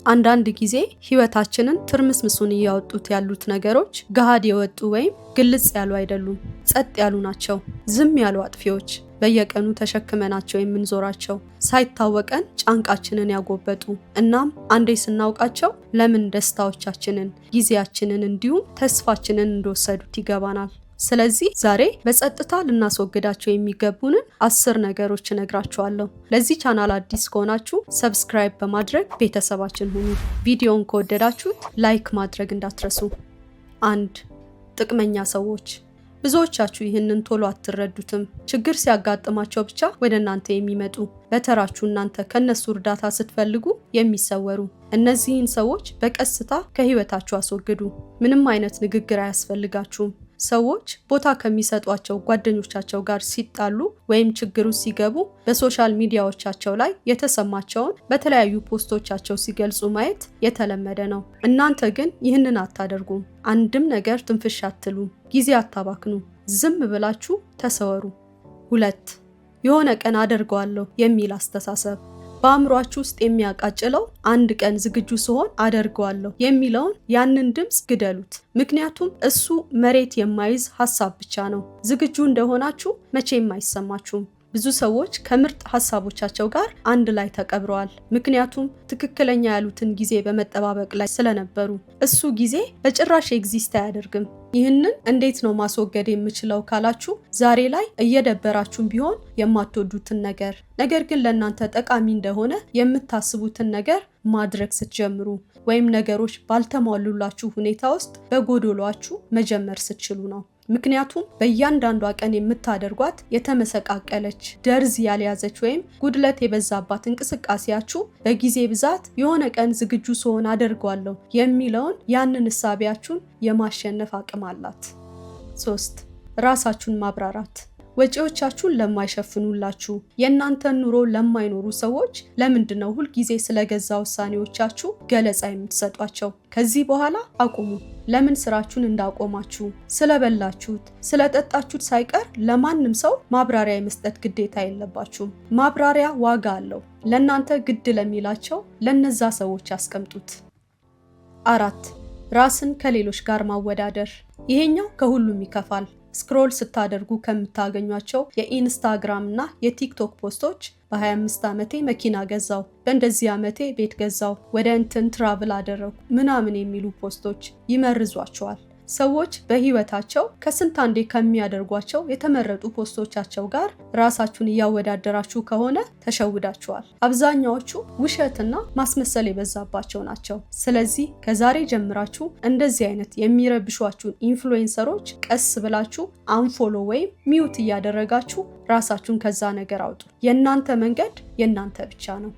አንዳንድ ጊዜ ህይወታችንን ትርምስምሱን እያወጡት ያሉት ነገሮች ገሃድ የወጡ ወይም ግልጽ ያሉ አይደሉም። ጸጥ ያሉ ናቸው። ዝም ያሉ አጥፊዎች፣ በየቀኑ ተሸክመናቸው የምንዞራቸው፣ ሳይታወቀን ጫንቃችንን ያጎበጡ፣ እናም አንዴ ስናውቃቸው ለምን ደስታዎቻችንን፣ ጊዜያችንን እንዲሁም ተስፋችንን እንደወሰዱት ይገባናል። ስለዚህ ዛሬ በጸጥታ ልናስወግዳቸው የሚገቡንን 10 ነገሮች እነግራችኋለሁ። ለዚህ ቻናል አዲስ ከሆናችሁ subscribe በማድረግ ቤተሰባችን ሁኑ። ቪዲዮውን ከወደዳችሁት like ማድረግ እንዳትረሱ። 1፣ ጥቅመኛ ሰዎች። ብዙዎቻችሁ ይህንን ቶሎ አትረዱትም። ችግር ሲያጋጥማቸው ብቻ ወደ እናንተ የሚመጡ፣ በተራችሁ እናንተ ከነሱ እርዳታ ስትፈልጉ የሚሰወሩ። እነዚህን ሰዎች በቀስታ ከህይወታችሁ አስወግዱ። ምንም አይነት ንግግር አያስፈልጋችሁም። ሰዎች ቦታ ከሚሰጧቸው ጓደኞቻቸው ጋር ሲጣሉ ወይም ችግሩ ሲገቡ በ social media ዎቻቸው ላይ የተሰማቸውን በተለያዩ post ኦቻቸው ሲገልጹ ማየት የተለመደ ነው። እናንተ ግን ይህንን አታደርጉም። አንድም ነገር ትንፍሽ አትሉም። ጊዜ አታባክኑ። ዝም ብላችሁ ተሰወሩ። 2፣ የሆነ ቀን አደርገዋለሁ የሚል አስተሳሰብ። በአእምሯችሁ ውስጥ የሚያቃጭለው አንድ ቀን ዝግጁ ስሆን አደርገዋለሁ የሚለውን ያንን ድምፅ ግደሉት። ምክንያቱም እሱ መሬት የማይዝ ሀሳብ ብቻ ነው። ዝግጁ እንደሆናችሁ መቼም አይሰማችሁም። ብዙ ሰዎች ከምርጥ ሀሳቦቻቸው ጋር አንድ ላይ ተቀብረዋል። ምክንያቱም ትክክለኛ ያሉትን ጊዜ በመጠባበቅ ላይ ስለነበሩ። እሱ ጊዜ በጭራሽ exist አያደርግም። ይህንን እንዴት ነው ማስወገድ የምችለው ካላችሁ፣ ዛሬ ላይ እየደበራችሁም ቢሆን የማትወዱትን ነገር፣ ነገር ግን ለእናንተ ጠቃሚ እንደሆነ የምታስቡትን ነገር ማድረግ ስትጀምሩ ወይም ነገሮች ባልተሟሉላችሁ ሁኔታ ውስጥ በጎዶሏችሁ መጀመር ስትችሉ ነው። ምክንያቱም በእያንዳንዷ ቀን የምታደርጓት የተመሰቃቀለች፣ ደርዝ ያልያዘች ወይም ጉድለት የበዛባት እንቅስቃሴያችሁ በጊዜ ብዛት የሆነ ቀን ዝግጁ ስሆን አደርገዋለሁ የሚለውን ያንን እሳቢያችሁን የማሸነፍ አቅም አላት። 3፣ ራሳችሁን ማብራራት። ወጪዎቻችሁን ለማይሸፍኑላችሁ፣ የእናንተን ኑሮ ለማይኖሩ ሰዎች ለምንድን ነው ሁልጊዜ ስለገዛ ውሳኔዎቻችሁ ገለጻ የምትሰጧቸው? ከዚህ በኋላ አቁሙ። ለምን ስራችሁን እንዳቆማችሁ፣ ስለበላችሁት፣ ስለጠጣችሁት ሳይቀር ለማንም ሰው ማብራሪያ የመስጠት ግዴታ የለባችሁም። ማብራሪያ ዋጋ አለው። ለእናንተ ግድ ለሚላቸው ለነዛ ሰዎች አስቀምጡት። 4፣ ራስን ከሌሎች ጋር ማወዳደር። ይሄኛው ከሁሉም ይከፋል። Scroll ስታደርጉ ከምታገኟቸው የኢንስታግራም እና የቲክቶክ post ኦች በ25 ዓመቴ መኪና ገዛው፣ በእንደዚህ ዓመቴ ቤት ገዛው፣ ወደ እንትን travel አደረጉ ምናምን የሚሉ post ኦች ይመርዟቸዋል። ሰዎች በህይወታቸው ከስንት አንዴ ከሚያደርጓቸው የተመረጡ post ኦቻቸው ጋር ራሳችሁን እያወዳደራችሁ ከሆነ ተሸውዳችኋል። አብዛኛዎቹ ውሸትና ማስመሰል የበዛባቸው ናቸው። ስለዚህ ከዛሬ ጀምራችሁ እንደዚህ አይነት የሚረብሿችሁን influencer ኦች ቀስ ብላችሁ unfollow ወይም mute እያደረጋችሁ ራሳችሁን ከዛ ነገር አውጡ። የእናንተ መንገድ የእናንተ ብቻ ነው።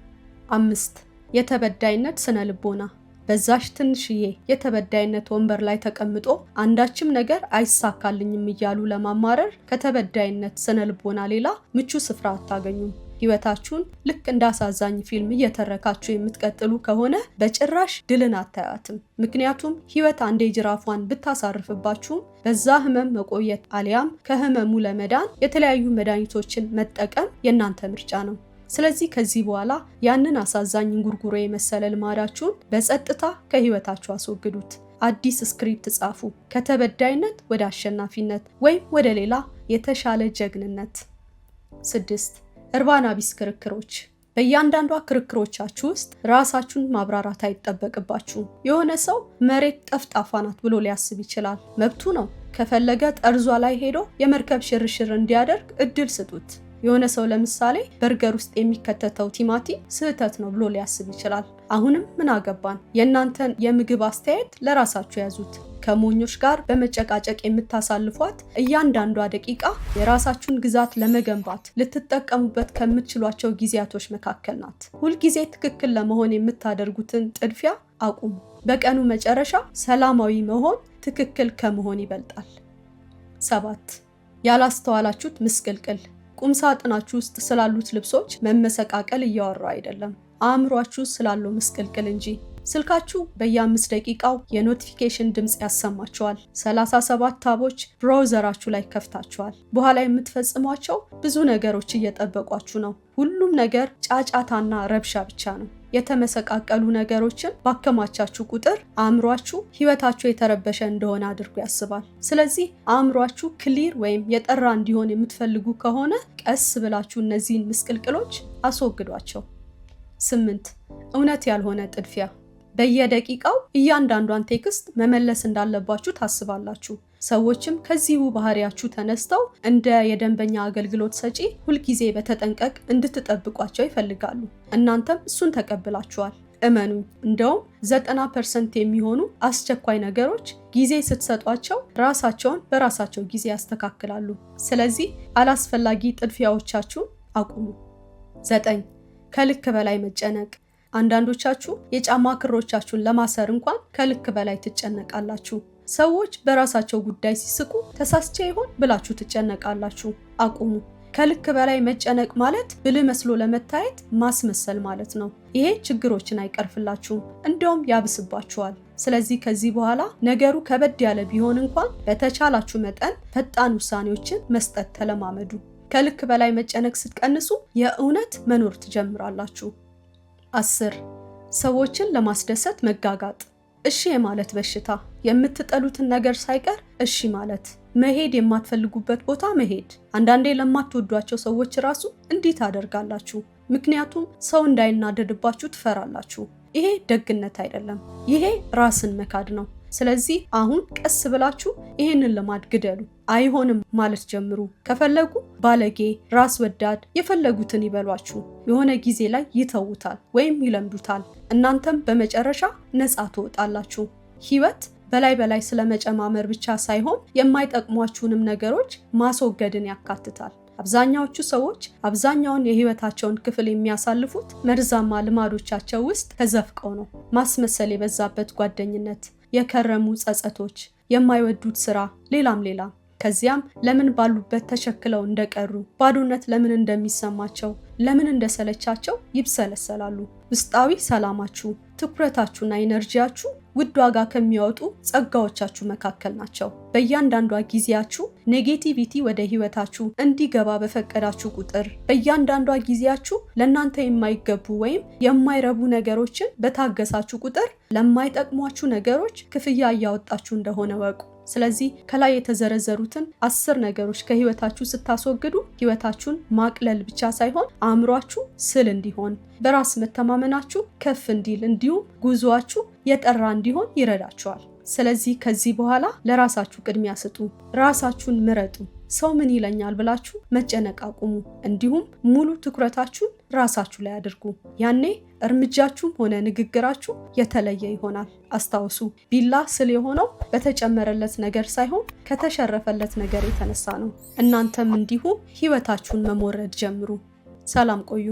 5፣ የተበዳይነት ስነ ልቦና። በዛሽ ትንሽዬ የተበዳይነት ወንበር ላይ ተቀምጦ አንዳችም ነገር አይሳካልኝም እያሉ ለማማረር ከተበዳይነት ስነ ልቦና ሌላ ምቹ ስፍራ አታገኙም። ህይወታችሁን ልክ እንደ አሳዛኝ ፊልም እየተረካችሁ የምትቀጥሉ ከሆነ በጭራሽ ድልን አታያትም። ምክንያቱም ህይወት አንዴ ጅራፏን ብታሳርፍባችሁም በዛ ህመም መቆየት አሊያም ከህመሙ ለመዳን የተለያዩ መድኃኒቶችን መጠቀም የእናንተ ምርጫ ነው። ስለዚህ ከዚህ በኋላ ያንን አሳዛኝ እንጉርጉሮ የመሰለ ልማዳችሁን በጸጥታ ከህይወታችሁ አስወግዱት። አዲስ script ጻፉ። ከተበዳይነት ወደ አሸናፊነት ወይም ወደ ሌላ የተሻለ ጀግንነት። 6፣ እርባና ቢስ ክርክሮች። በእያንዳንዷ ክርክሮቻችሁ ውስጥ ራሳችሁን ማብራራት አይጠበቅባችሁም። የሆነ ሰው መሬት ጠፍጣፋ ናት ብሎ ሊያስብ ይችላል። መብቱ ነው። ከፈለገ ጠርዟ ላይ ሄዶ የመርከብ ሽርሽር እንዲያደርግ እድል ስጡት። የሆነ ሰው ለምሳሌ በርገር ውስጥ የሚከተተው ቲማቲም ስህተት ነው ብሎ ሊያስብ ይችላል። አሁንም ምን አገባን? የእናንተን የምግብ አስተያየት ለራሳችሁ ያዙት። ከሞኞች ጋር በመጨቃጨቅ የምታሳልፏት እያንዳንዷ ደቂቃ የራሳችሁን ግዛት ለመገንባት ልትጠቀሙበት ከምትችሏቸው ጊዜያቶች መካከል ናት። ሁልጊዜ ትክክል ለመሆን የምታደርጉትን ጥድፊያ አቁሙ። በቀኑ መጨረሻ ሰላማዊ መሆን ትክክል ከመሆን ይበልጣል። 7፣ ያላስተዋላችሁት ምስቅልቅል። ቁም ሳጥናችሁ ውስጥ ስላሉት ልብሶች መመሰቃቀል እያወራው አይደለም፣ አእምሯችሁ ስላለው ምስቅልቅል እንጂ። ስልካችሁ በየ5 ደቂቃው የ notification ድምፅ ያሰማችኋል። 37 tab ኦች browser ኣችሁ ላይ ከፍታችኋል። በኋላ የምትፈጽሟቸው ብዙ ነገሮች እየጠበቋችሁ ነው። ሁሉም ነገር ጫጫታና ረብሻ ብቻ ነው። የተመሰቃቀሉ ነገሮችን ባከማቻችሁ ቁጥር አእምሯችሁ ህይወታችሁ የተረበሸ እንደሆነ አድርጎ ያስባል። ስለዚህ አእምሯችሁ clear ወይም የጠራ እንዲሆን የምትፈልጉ ከሆነ ቀስ ብላችሁ እነዚህን ምስቅልቅሎች አስወግዷቸው። 8፣ እውነት ያልሆነ ጥድፊያ። በየደቂቃው እያንዳንዷን text መመለስ እንዳለባችሁ ታስባላችሁ። ሰዎችም ከዚሁ ባህሪያችሁ ተነስተው እንደ የደንበኛ አገልግሎት ሰጪ ሁልጊዜ በተጠንቀቅ እንድትጠብቋቸው ይፈልጋሉ። እናንተም እሱን ተቀብላችኋል። እመኑኝ፣ እንደውም 90% የሚሆኑ አስቸኳይ ነገሮች ጊዜ ስትሰጧቸው ራሳቸውን በራሳቸው ጊዜ ያስተካክላሉ። ስለዚህ አላስፈላጊ ጥድፊያዎቻችሁን አቁሙ። 9፣ ከልክ በላይ መጨነቅ። አንዳንዶቻችሁ የጫማ ክሮቻችሁን ለማሰር እንኳን ከልክ በላይ ትጨነቃላችሁ። ሰዎች በራሳቸው ጉዳይ ሲስቁ ተሳስቼ ይሆን ብላችሁ ትጨነቃላችሁ። አቁሙ። ከልክ በላይ መጨነቅ ማለት ብልህ መስሎ ለመታየት ማስመሰል ማለት ነው። ይሄ ችግሮችን አይቀርፍላችሁም፣ እንደውም ያብስባችኋል። ስለዚህ ከዚህ በኋላ ነገሩ ከበድ ያለ ቢሆን እንኳን በተቻላችሁ መጠን ፈጣን ውሳኔዎችን መስጠት ተለማመዱ። ከልክ በላይ መጨነቅ ስትቀንሱ የእውነት መኖር ትጀምራላችሁ። 10፣ ሰዎችን ለማስደሰት መጋጋጥ። እሺ የማለት በሽታ። የምትጠሉትን ነገር ሳይቀር እሺ ማለት፣ መሄድ የማትፈልጉበት ቦታ መሄድ። አንዳንዴ ለማትወዷቸው ሰዎች ራሱ እንዲህ ታደርጋላችሁ። ምክንያቱም ሰው እንዳይናደድባችሁ ትፈራላችሁ። ይሄ ደግነት አይደለም። ይሄ ራስን መካድ ነው። ስለዚህ አሁን ቀስ ብላችሁ ይሄንን ልማድ ግደሉ። አይሆንም ማለት ጀምሩ። ከፈለጉ ባለጌ፣ ራስ ወዳድ፣ የፈለጉትን ይበሏችሁ። የሆነ ጊዜ ላይ ይተውታል ወይም ይለምዱታል። እናንተም በመጨረሻ ነፃ ትወጣላችሁ። ህይወት በላይ በላይ ስለመጨማመር ብቻ ሳይሆን የማይጠቅሟችሁንም ነገሮች ማስወገድን ያካትታል። አብዛኛዎቹ ሰዎች አብዛኛውን የህይወታቸውን ክፍል የሚያሳልፉት መርዛማ ልማዶቻቸው ውስጥ ተዘፍቀው ነው። ማስመሰል የበዛበት ጓደኝነት፣ የከረሙ ጸጸቶች፣ የማይወዱት ስራ፣ ሌላም ሌላም። ከዚያም ለምን ባሉበት ተቸክለው እንደቀሩ፣ ባዶነት ለምን እንደሚሰማቸው፣ ለምን እንደሰለቻቸው ይብሰለሰላሉ። ውስጣዊ ሰላማችሁ፣ ትኩረታችሁና energy ያችሁ ውድ ዋጋ ከሚያወጡ ጸጋዎቻችሁ መካከል ናቸው። በእያንዳንዷ ጊዜያችሁ negativity ወደ ህይወታችሁ እንዲገባ በፈቀዳችሁ ቁጥር፣ በእያንዳንዷ ጊዜያችሁ ለእናንተ የማይገቡ ወይም የማይረቡ ነገሮችን በታገሳችሁ ቁጥር ለማይጠቅሟችሁ ነገሮች ክፍያ እያወጣችሁ እንደሆነ እወቁ። ስለዚህ ከላይ የተዘረዘሩትን 10 ነገሮች ከህይወታችሁ ስታስወግዱ ህይወታችሁን ማቅለል ብቻ ሳይሆን አእምሯችሁ ስል እንዲሆን፣ በራስ መተማመናችሁ ከፍ እንዲል፣ እንዲሁም ጉዞአችሁ የጠራ እንዲሆን ይረዳችኋል። ስለዚህ ከዚህ በኋላ ለራሳችሁ ቅድሚያ ስጡ። ራሳችሁን ምረጡ። ሰው ምን ይለኛል ብላችሁ መጨነቅ አቁሙ። እንዲሁም ሙሉ ትኩረታችሁን ራሳችሁ ላይ አድርጉ። ያኔ እርምጃችሁም ሆነ ንግግራችሁ የተለየ ይሆናል። አስታውሱ፣ ቢላ ስል የሆነው በተጨመረለት ነገር ሳይሆን ከተሸረፈለት ነገር የተነሳ ነው። እናንተም እንዲሁ ህይወታችሁን መሞረድ ጀምሩ። ሰላም ቆዩ።